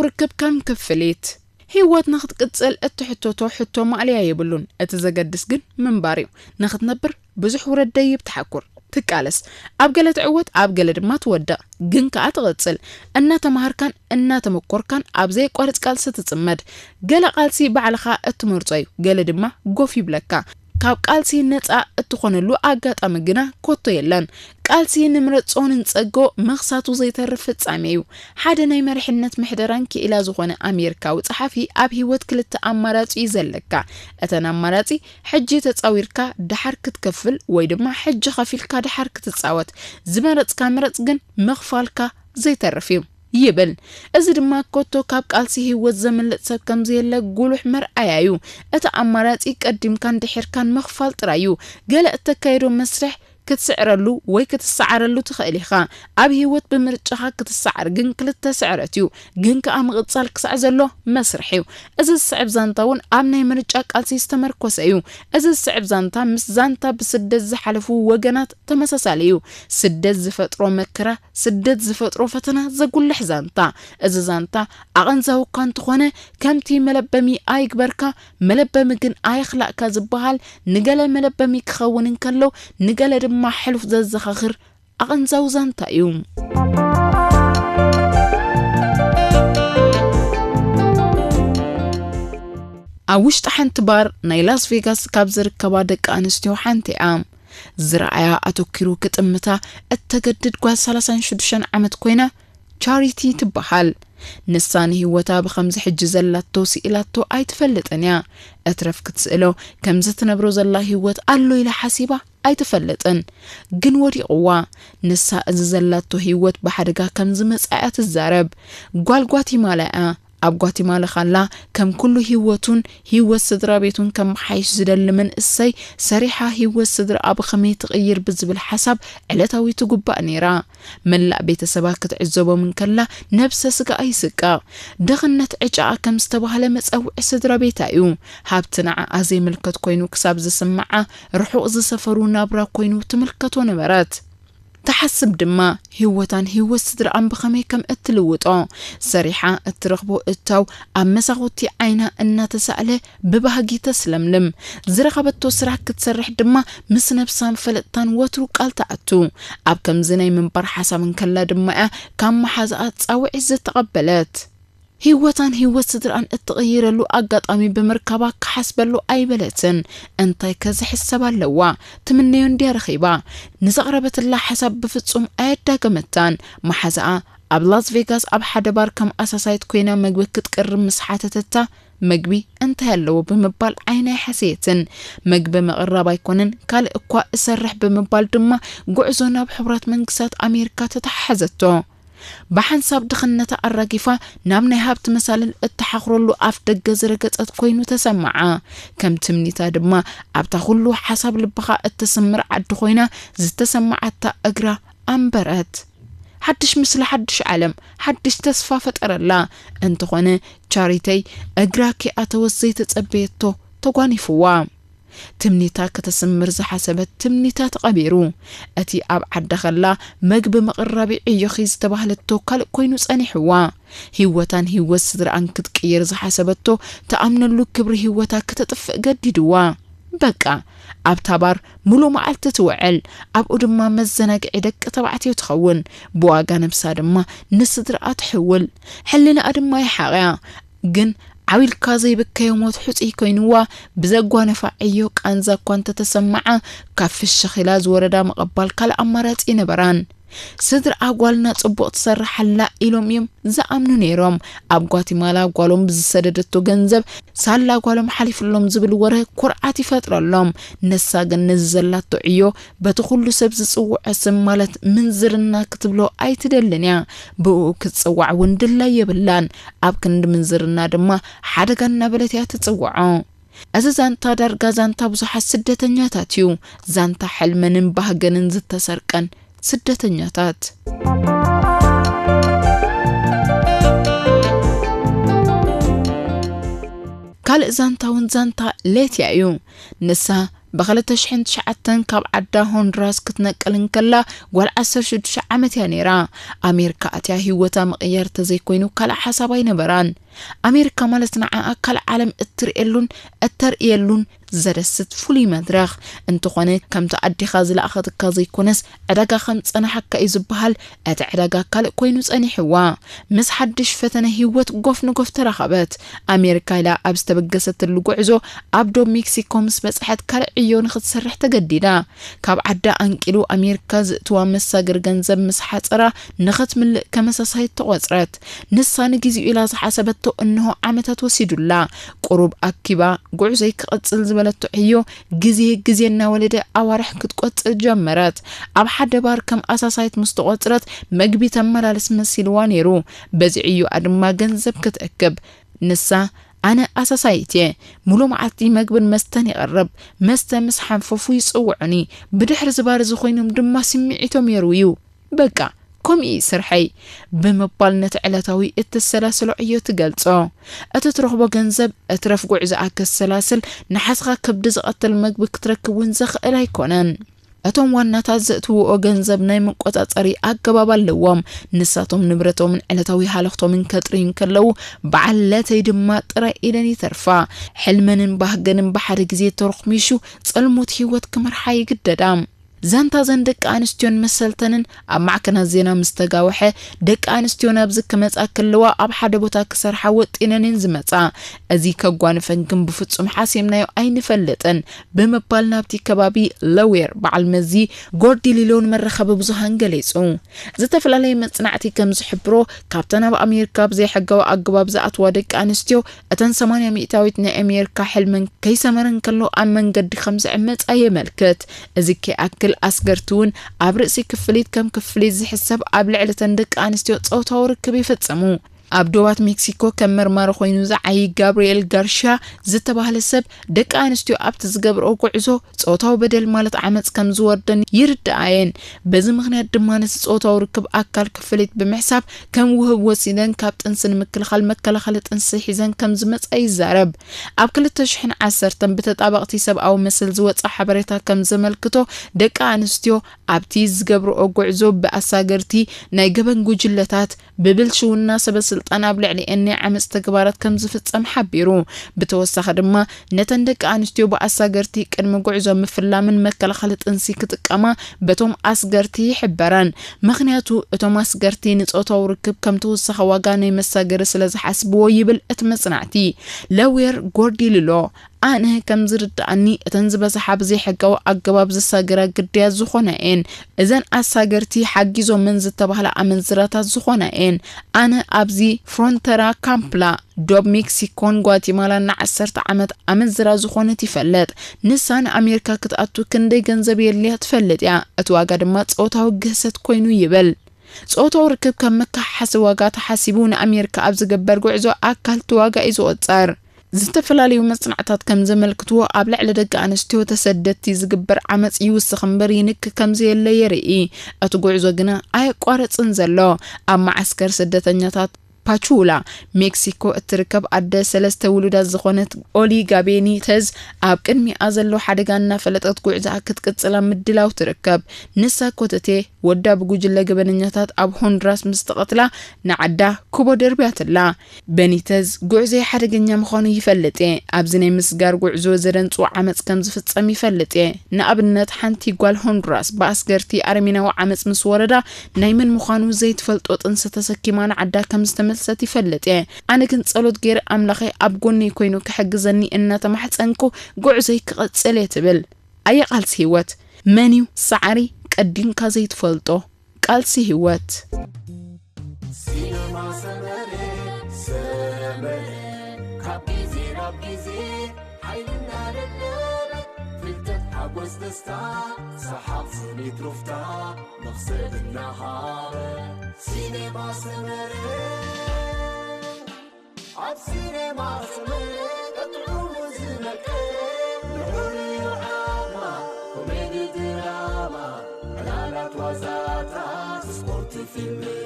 ርክብ ከም ክፍሊት። ህይወት ንኽትቅጽል እትሕተቶ ሕቶ ማእለያ የብሉን። እቲ ዘገድስ ግን ምንባር እዩ። ንኽትነብር ብዙሕ ውረድ ደይብ ትሓኩር፣ ትቃለስ። ኣብ ገለ ትዕወት፣ ኣብ ገለ ድማ ትወድቕ። ግን ከኣ ትቕጽል። እናተማሃርካን እናተመኮርካን ኣብ ዘየቋርጽ ቃልሲ ትጽመድ። ገለ ቃልሲ ባዕልኻ እትመርጾ እዩ፣ ገለ ድማ ጎፍ ይብለካ። ካብ ቃልሲ ነጻ እትኾነሉ ኣጋጣሚ ግና ኮቶ የለን። ቃልሲ ንምረጾ ንንጸጎ መኽሳቱ ዘይተርፍ ፍጻሜ እዩ። ሓደ ናይ መሪሕነት ምሕደራን ክኢላ ዝኾነ ኣሜሪካዊ ጸሓፊ ኣብ ህይወት ክልተ ኣማራጺ እዩ ዘለካ። እተን ኣማራጺ ሕጂ ተጻዊርካ ደሓር ክትከፍል ወይ ድማ ሕጂ ከፊልካ ደሓር ክትጻወት። ዝመረጽካ ምረጽ ግን ምኽፋልካ ዘይተርፍ እዩ ይብል። እዚ ድማ ኮቶ ካብ ቃልሲ ህይወት ዘምልጥ ሰብ ከም ዘየለ ጉሉሕ መርኣያ እዩ። እቲ ኣማራጺ ቀዲምካን ድሒርካን ምኽፋል ጥራይ እዩ። ገለ እተካየዶ መስርሕ ክትስዕረሉ ወይ ክትሰዓረሉ ትኽእል ኢኻ። ኣብ ህይወት ብምርጫኻ ክትሰዓር ግን ክልተ ስዕረት እዩ። ግን ከኣ ምቕጻል ክሳዕ ዘሎ መስርሕ እዩ። እዚ ዝስዕብ ዛንታ እውን ኣብ ናይ ምርጫ ቃልሲ ዝተመርኮሰ እዩ። እዚ ዝስዕብ ዛንታ ምስ ዛንታ ብስደት ዝሓለፉ ወገናት ተመሳሳሊ እዩ። ስደት ዝፈጥሮ መከራ፣ ስደት ዝፈጥሮ ፈተና ዘጉልሕ ዛንታ። እዚ ዛንታ ኣቐንዛዊ እኳ እንተኾነ፣ ከምቲ መለበሚ ኣይግበርካ፣ መለበሚ ግን ኣይኽላእካ ዝበሃል፣ ንገለ መለበሚ ክኸውን እንከሎ፣ ንገለ ድማ ሕሉፍ ዘዘኻኽር ኣቐንዛዊ ዛንታ እዩ። ኣብ ውሽጢ ሓንቲ ባር ናይ ላስ ቬጋስ ካብ ዝርከባ ደቂ ኣንስትዮ ሓንቲ እያ። ዝረኣያ ኣተኪሩ ክጥምታ እተገድድ ጓል ሰላሳን ሽዱሽተን ዓመት ኮይና፣ ቻሪቲ ትበሃል። ንሳ ንህይወታ ብኸምዚ ሕጂ ዘላቶ ስኢላቶ ኣይትፈልጥን እያ። እትረፍ ክትስእሎ፣ ከምዚ ትነብሮ ዘላ ህይወት ኣሎ ኢላ ሓሲባ ኣይትፈልጥን። ግን ወዲቕዋ። ንሳ እዚ ዘላቶ ህይወት ብሓደጋ ከም ዝመጽኣ እያ ትዛረብ። ጓል ጓቲማላ እያ። ኣብ ጓቲማላ ካላ ከም ኩሉ ህይወቱን ህይወት ስድራ ቤቱን ከመሓይሽ ዝደሊ መንእሰይ፣ ሰሪሓ ህይወት ስድራኣ ብኸመይ ትቕይር ብዝብል ሓሳብ ዕለታዊ ትጉባእ ነይራ። መላእ ቤተሰባ ክትዕዘቦም እንከላ ነብሰ ስጋኣ ይስቀቕ። ድኽነት ዕጫኣ ከም ዝተባህለ መጸውዒ ስድራ ቤታ እዩ። ሃብቲ ንዓኣ ዘይምልከት ኮይኑ ክሳብ ዝስምዓ፣ ርሑቕ ዝሰፈሩ ናብራ ኮይኑ ትምልከቶ ነበረት። ትሓስብ ድማ ህይወታን ህይወት ስድራኣን ብኸመይ ከም እትልውጦ። ሰሪሓ እትረኽቦ እታው ኣብ መሳኹቲ ዓይና እናተሳእለ ብባህጊ ተስለምልም። ዝረኸበቶ ስራሕ ክትሰርሕ ድማ ምስ ነብሳን ፈለጥታን ወትሩ ቃል ትኣቱ። ኣብ ከምዚ ናይ ምንባር ሓሳብ እንከላ ድማ እያ ካብ መሓዛኣ ጻውዒት ዝተቐበለት። ህይወታን ህይወት ስድራኣን እትቕይረሉ ኣጋጣሚ ብምርካባ ክሓስበሉ ኣይበለትን። እንታይ ከ ዝሕሰብ ኣለዋ? ትምነዮ እንድያ ረኺባ። ንዘቕረበትላ ሓሳብ ብፍጹም ኣየዳገመታን። መሓዛኣ ኣብ ላስ ቬጋስ ኣብ ሓደ ባር ከም ኣሳሳይት ኮይና መግቢ ክትቅርብ ምስ ሓተተታ፣ "መግቢ እንታይ ኣለዎ?" ብምባል ዓይና ኣይሓሰየትን። መግቢ ምቕራብ ኣይኮነን፣ ካልእ እኳ እሰርሕ ብምባል ድማ ጉዕዞ ናብ ሕቡራት መንግስታት ኣሜሪካ ተተሓሓዘቶ። ብሓንሳብ ድኽነታ ኣራጊፋ ናብ ናይ ሃብቲ መሳልል እተሓኽረሉ ኣፍ ደገ ዝረገጸት ኮይኑ ተሰምዓ። ከም ትምኒታ ድማ ኣብታ ኩሉ ሓሳብ ልብኻ እተስምር ዓዲ ኮይና ዝተሰምዓታ እግራ ኣንበረት። ሓድሽ ምስሊ፣ ሓድሽ ዓለም፣ ሓድሽ ተስፋ ፈጠረላ። እንተኾነ ቻሪተይ እግራ ከይኣተወት ዘይተጸበየቶ ተጓኒፍዋ። ትምኒታ ከተስምር ዝሓሰበት ትምኒታ ተቐቢሩ። እቲ ኣብ ዓዳ ከላ መግቢ መቕረቢ ዕዮኺ ዝተባህለቶ ካልእ ኮይኑ ጸኒሕዋ። ህይወታን ህይወት ስድራኣን ክትቅይር ዝሓሰበቶ ትኣምነሉ ክብሪ ህይወታ ክተጥፍእ ገዲድዋ። በቃ፣ ኣብታ ባር ሙሉእ መዓልቲ ትውዕል። ኣብኡ ድማ መዘናግዒ ደቂ ተባዕትዮ ትኸውን። ብዋጋ ነብሳ ድማ ንስድራኣ ትሕውል። ሕልናኣ ድማ ይሓቕያ። ግን ዓው ኢልካ ዘይብከዮ ሞት ሕጹይ ኮይንዋ፣ ብዘጓነፋ ዕዮ ቃንዛ እኳ እንተተሰምዓ፣ ካብ ፍሽኽ ኢላ ዝወረዳ ምቕባል ካልእ ኣማራጺ ኣይነበራን። ስድራኣ ጓልና ጽቡቕ ትሰርሕ ኣላ ኢሎም እዮም ዝኣምኑ ነይሮም። ኣብ ጓቲማላ ጓሎም ብዝሰደደቶ ገንዘብ ሳላ ጓሎም ሓሊፍሎም ዝብል ወረ ኩርዓት ይፈጥረሎም። ንሳ ግን ነዚ ዘላቶ ዕዮ በቲ ኩሉ ሰብ ዝጽውዖ ስም ማለት ምንዝርና ክትብሎ ኣይትደልን እያ። ብእኡ ክትጽዋዕ እውን ድላይ የብላን። ኣብ ክንዲ ምንዝርና ድማ ሓደጋ እናበለት እያ ትጽውዖ። እዚ ዛንታ ዳርጋ ዛንታ ብዙሓት ስደተኛታት እዩ። ዛንታ ሕልመንን ባህገንን ዝተሰርቀን ስደተኛታት። ካልእ ዛንታ እውን ዛንታ ሌትያ እዩ። ንሳ ብ2009 ካብ ዓዳ ሆንዱራስ ክትነቅል እንከላ ጓል 16 ዓመት እያ ነይራ። ኣሜሪካ ኣትያ ህይወታ ምቕያር ተዘይኮይኑ ካልእ ሓሳብ ኣይነበራን። ኣሜሪካ ማለት ንዓኣ ካልእ ዓለም እትርእየሉን እተርእየሉን ዘደስት ፍሉይ መድረኽ። እንተኾነ ከምቲ ኣዴኻ ዝለኣኸትካ ዘይኮነስ ዕዳጋ ከም ጸናሓካ እዩ ዝበሃል፣ እቲ ዕዳጋ ካልእ ኮይኑ ጸኒሕዋ። ምስ ሓድሽ ፈተነ ህይወት ጎፍ ንጎፍ ተራኸበት። ኣሜሪካ ኢላ ኣብ ዝተበገሰትሉ ጉዕዞ ኣብ ዶብ ሜክሲኮ ምስ በጽሐት ካልእ ዕዮ ንኽትሰርሕ ተገዲዳ። ካብ ዓዳ ኣንቂሉ ኣሜሪካ ዝእትዋ መሳገሪ ገንዘብ ምስ ሓጸራ ንኽትምልእ ከመሳሳይት ተቖጽረት። ንሳ ንግዜኡ ኢላ ዝሓሰበቶ እንሆ ዓመታት ወሲዱላ። ቁሩብ ኣኪባ ጉዕዞይ ክቕጽል ዝበለቶ ዕዮ ግዜ ግዜ እናወለደ ኣዋርሕ ክትቆጽር ጀመረት። ኣብ ሓደ ባር ከም ኣሳሳይት ምስ ተቖጽረት መግቢ ተመላልስ መሲልዋ ነይሩ። በዚ ዕዮኣ ድማ ገንዘብ ክትእክብ። ንሳ ኣነ ኣሳሳይት እየ፣ ሙሉ መዓልቲ መግብን መስተን ይቐርብ። መስተ ምስ ሓንፈፉ ይጽውዑኒ። ብድሕሪ ዝባር እዚ ኮይኖም ድማ ስምዒቶም የርውዩ። በቃ ከምኡ እዩ ስርሐይ ብምባል ነቲ ዕለታዊ እተሰላስሎ ዕዮ ትገልጾ። እቲ ትረኽቦ ገንዘብ እትረፍ ጉዕዞኣ ከሰላስል ንሓስኻ ከብዲ ዝቐትል መግቢ ክትረክብ እውን ዘኽእል ኣይኮነን። እቶም ዋናታት ዘእትውኦ ገንዘብ ናይ መቆጻጸሪ ኣገባብ ኣለዎም። ንሳቶም ንብረቶምን ዕለታዊ ሃለኽቶምን ከጥርዩ እንከለዉ በዓል ለተይ ድማ ጥራይ ኢደን ይተርፋ። ሕልመንን ባህገንን ብሓደ ግዜ ተሮኽሚሹ ጸልሞት ህይወት ክመርሓ ይግደዳ። ዛንታ ዘን ደቂ ኣንስትዮን መሰልተንን ኣብ ማዕከናት ዜና ምስ ተጋወሐ፣ ደቂ ኣንስትዮ ናብዚ ክመጻ ከለዋ ኣብ ሓደ ቦታ ክሰርሓ ወጢነን እየን ዝመጻ። እዚ ከጓንፈን ግን ብፍጹም ሓሲብናዮ ኣይንፈልጥን ብምባል ናብቲ ከባቢ ለዌር በዓል መዚ ጎርዲሊሎ ንመራኸቢ ብዙሃን ገሊጹ። ዝተፈላለየ መጽናዕቲ ከም ዝሕብሮ፣ ካብተን ኣብ ኣሜሪካ ብዘይሕጋዊ ኣገባብ ዝኣትዋ ደቂ ኣንስትዮ፣ እተን 80 ሚእታዊት ናይ ኣሜሪካ ሕልመን ከይሰመረ እንከሎ ኣብ መንገዲ ከም ዝዕመጻ የመልክት። እዚ ከይኣክል ኣስገርቲ እውን ኣብ ርእሲ ክፍሊት ከም ክፍሊት ዝሕሰብ ኣብ ልዕሊ እተን ደቂ ኣንስትዮ ጾታዊ ርክብ ይፍጽሙ። ኣብ ዶባት ሜክሲኮ ከም መርማሪ ኮይኑ ዝዓዪ ጋብርኤል ጋርሽያ ዝተባህለ ሰብ ደቂ ኣንስትዮ ኣብቲ ዝገብርኦ ጉዕዞ ጾታዊ በደል ማለት ዓመጽ ከም ዝወርደን ይርድኣ እየን። በዚ ምኽንያት ድማ ነቲ ጾታዊ ርክብ ኣካል ክፍሊት ብምሕሳብ ከም ውህብ ወሲደን ካብ ጥንሲ ንምክልኻል መከላኸሊ ጥንሲ ሒዘን ከም ዝመጻ ይዛረብ። ኣብ 2010 ብተጣበቕቲ ሰብኣዊ መሰል ዝወጸ ሓበሬታ ከም ዘመልክቶ ደቂ ኣንስትዮ ኣብቲ ዝገብርኦ ጉዕዞ ብኣሳገርቲ ናይ ገበን ጉጅለታት ብብልሽውና ሰበ ስልጣን ኣብ ልዕሊኤን ናይ ዓመጽ ተግባራት ከም ዝፍጸም ሓቢሩ። ብተወሳኺ ድማ ነተን ደቂ ኣንስትዮ ብኣሳገርቲ ቅድሚ ጉዕዞ ምፍላምን መከላኸሊ ጥንሲ ክጥቀማ በቶም ኣስገርቲ ይሕበረን። ምኽንያቱ እቶም ኣስገርቲ ንጾታዊ ርክብ ከም ተወሳኺ ዋጋ ናይ መሳገሪ ስለ ዝሓስብዎ ይብል እቲ መጽናዕቲ። ለዌር ጎርዲልሎ ኣነ ከም ዝርድኣኒ እተን ዝበዝሓ ብዘይሕጋዊ ኣገባብ ዝሳገራ ግዳያት ዝኾና እየን። እዘን ኣሳገርቲ ሓጊዞመን ዝተባህላ ኣመንዝራታት ዝኾና እየን። ኣነ ኣብዚ ፍሮንተራ ካምፕላ ዶብ ሜክሲኮን ጓቲማላን ንዓሰርተ ዓመት ኣመንዝራ ዝኾነት ይፈልጥ። ንሳ ንኣሜሪካ ክትኣቱ ክንደይ ገንዘብ የድልያ ትፈልጥ እያ። እቲ ዋጋ ድማ ጾታዊ ግህሰት ኮይኑ ይብል። ጾታዊ ርክብ ከም መከሓሓሲ ዋጋ ተሓሲቡ ንኣሜሪካ ኣብ ዝግበር ጉዕዞ ኣካል እቲ ዋጋ እዩ ዝቑጸር። ዝተፈላለዩ መጽናዕታት ከም ዘመልክትዎ ኣብ ልዕሊ ደቂ ኣንስትዮ ተሰደድቲ ዝግበር ዓመጽ ይውስኽ እምበር ይንኪ ከም ዘየለ የርኢ። እቲ ጉዕዞ ግና ኣየቋረጽን ዘሎ። ኣብ መዓስከር ስደተኛታት ፓቹላ ሜክሲኮ እትርከብ ኣደ ሰለስተ ውሉዳት ዝኾነት ኦሊ ጋቤኒተዝ ኣብ ቅድሚኣ ዘሎ ሓደጋ እናፈለጠት ጉዕዞኣ ክትቅጽል ኣብ ምድላው ትርከብ። ንሳ ኮተቴ ወዳ ብጉጅለ ገበነኛታት ኣብ ሆንዱራስ ምስ ተቐትላ ንዓዳ ኩቦ ደርብያትላ። በኒተዝ ጉዕዞይ ሓደገኛ ምዃኑ ይፈልጥ እየ። ኣብዚ ናይ ምስጋር ጉዕዞ ዘደንጹ ዓመጽ ከም ዝፍጸም ይፈልጥ እየ። ንኣብነት ሓንቲ ጓል ሆንዱራስ ብኣስገርቲ ኣረሜናዊ ዓመጽ ምስ ወረዳ ናይ መን ምዃኑ ዘይትፈልጦ ጥንሲ ተሰኪማ ንዓዳ ከም ዝተመልሰት ይፈልጥ እየ። ኣነ ግን ጸሎት ገይረ ኣምላኸይ ኣብ ጎነይ ኮይኑ ክሕግዘኒ እናተማሕጸንኩ ጉዕዞይ ክቐጽል እየ ትብል። ኣየ ቃልሲ ህይወት! መን እዩ ሰዓሪ ቀዲምካ ዘይትፈልጦ? ቃልሲ ህይወት። ሲነማ ሰመረ ሰመረ ካብ ግዜ ናብ ግዜ ሓይልና ለለበ ፍልጠት ሓጎስ ደስታ ሰሓቕ ስኒት ሩፍታ መኽሰብ እናሃበ ሲነማ ሰመረ ኣብ ሲነማ ሰመረ ጥዑሙ ዝመቀ ንዑሪ ዓማ ኮሜዲ ድራማ ዕላላት ዋዛታት ስፖርት ፊልም